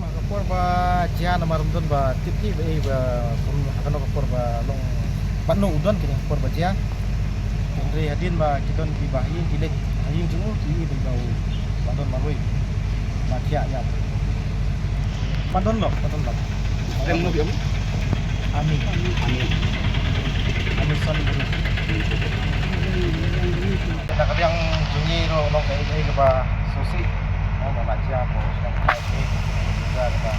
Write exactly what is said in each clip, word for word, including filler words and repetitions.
Ka por ba jia namar ym don ba tip hi ba ei ba kum ha kano ka por ba long, ba no u don kine ka por ba jia. Hynrei hadien ba ki don kiba ha ïing ki leit ha ïing jong u ki i ba u ba don marwei. Ba thiah ïa. Ba don lok, ba don lok. Em no biang. Ami. Ami. Ami son. Na ka liang jong ngi ruh long kaei kaei kaba sngewsih. Mo ba la jia mo sngewsih kaei kaei kaba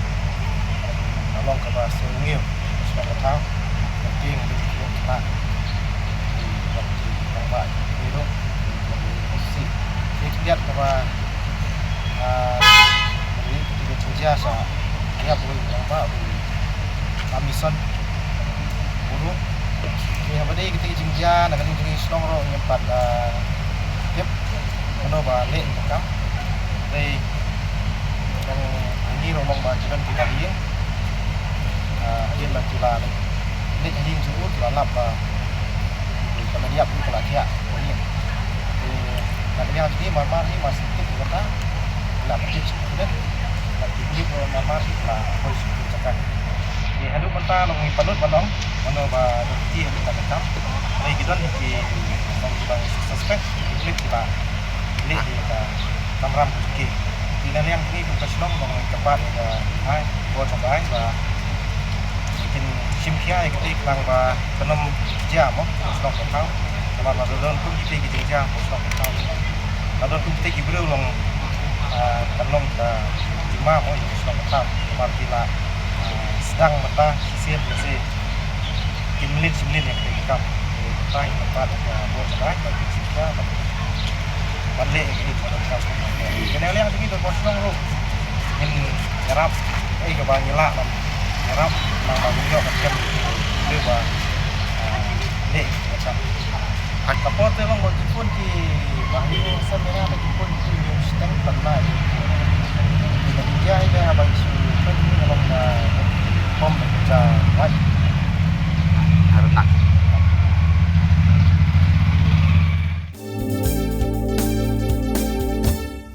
long kaba sngewsih. Sngewsih ka thaw. Ka tieng ka tieng ka. Ki ba ki rangbah ki ruh. Ki sngewsih. Ki kiad kaba, ah, ki jingjia sa. Ïa bu rangbah bu. Ami son. Bulu. Ki haba dei kita ki jingjia na ka liang jong ngi shnong ruh ngim pat, ah, tip. Mano ba leh ïa ka kam. Dei dang ngi ruh long ba ki don ki mat ïing. Ah, hadien ba ki la leh ïing jong u ki la lap ba ka la ïap u ka la thiah. Te na ka liang jong ngi mar mar hi mar shu tip ïa kata. La tip shu tip. La tip ïa mar mar hi la poi shu tip jaka. Te haduh mynta long ngi pynlut ban ong mano ba don ki ïa ka kam. Dei ki don ki, ki suspect ki la leh ïa ka kamram ka jong ki. Te na liang jong ngi kum ka shnong long ngi kyrpad ïa ka ai bor jong ka ai ba kin shim khia ïa kata khnang ba kan ym jia mo ka shnong ka thaw. Namar ba la don kum kita ki jingjia ka shnong ka thaw. La don kum kita ki briew long, ah, kan long ka jingma mo ïa ka shnong ka thaw. Namar ki la, ah, sdang mynta ki Tiap lehse kim mlien shi mlien ïa kane ka kam. Te kumta ngin ïa bat ïa ka bor Syrnai ba kin sngewthuh ban leh ïa kane ka kam. Kane ka liang jong ngi don bor shnong ruh ngin ïarap ei kaba ngi lah ban ïarap nang ba ngin ïoh ban kem ïa kane ba leh ïa kane ka kam. Ka por te long ba ki phone ki ba ngi sem ïa na ki phone ki ïoh shiteng tan na. Ki ba ki jia ïa ba ki shu pyn ki long na pom na ki ja.